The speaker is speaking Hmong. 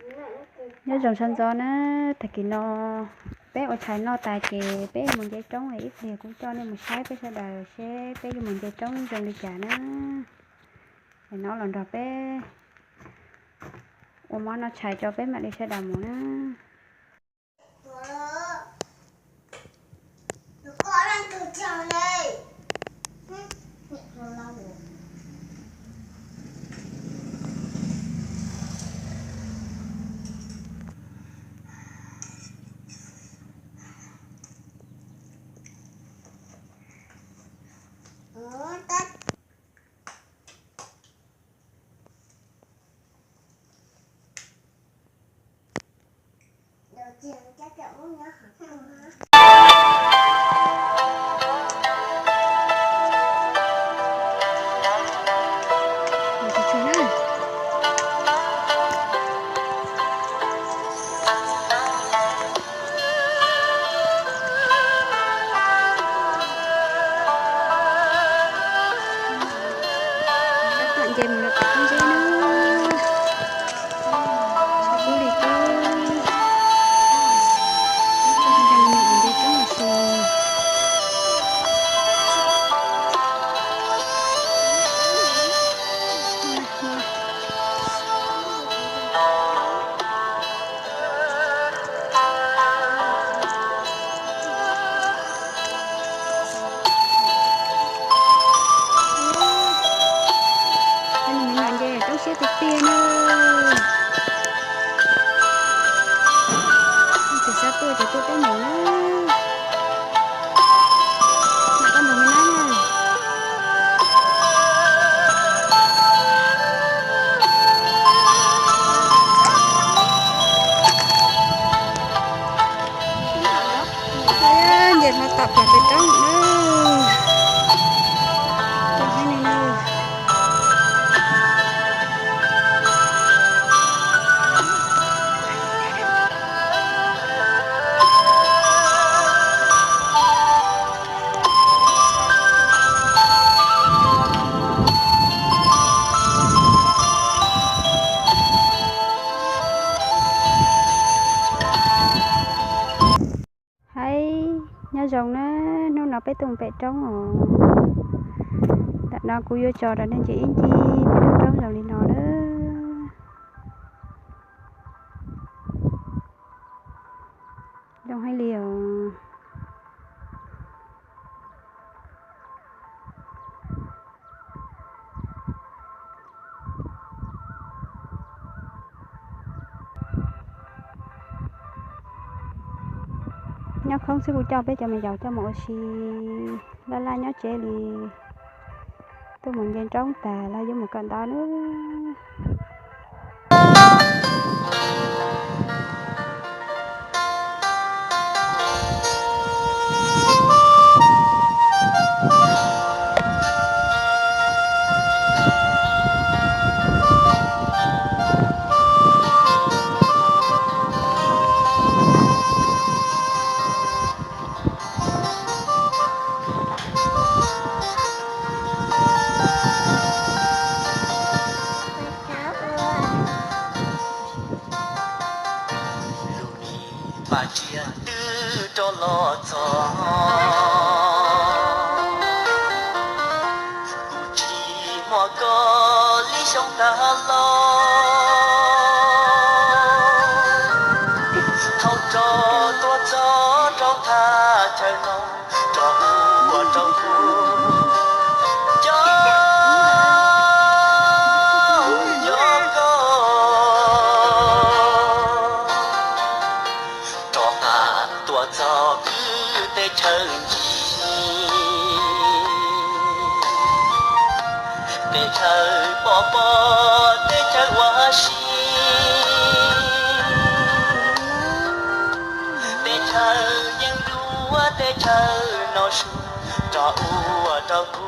Nyob zoo sawv ntxov na, tag kis no peb ua tshais noj tas ces peb mus nce roob, ib pliag kuv coj nej mus saib peb sawv daws seb peb yuav mus nce roob zoo li cas na. Es no los nrog peb ua mov noj tshais tso peb mam li sawv daws mus na. Nce mus rau tom qab zeb na. Tsis pub li tub. Nce roob los sis. Nce roob siab tiag tiag na. Tus sab tuaj ces tuaj peb mus na. Mam koj mus na. Nce hlo tom pem pem roob na. Tuaj hab ni na. Hais nyob zoo na, hnub no peb tuaj pem roob os. Ntawm no kuv yuav tso rau nej ncig ib ncig peb lub roob zoo li no na. Zoo heev li os. Nyob khoob xwb kuv coj peb cov me nyuam coj mus ua si laj laj nyob tsev li. Tuaj mus nce roob tas los yuav mus kawm ntawv na. Lub niag paj tsiaj twb rov los txog, kuv tsis muaj koj li xyoo tag los. Thaum rov tuaj txog rau thaj chaw no, rov ua rau kuv cov nyob koj. Rov qab tuaj txog kwv teb chaws ncig, teb chaws pom pom teb chaws ua si, teb chaws yeej dua teb chaws no su, rov ua rau kuv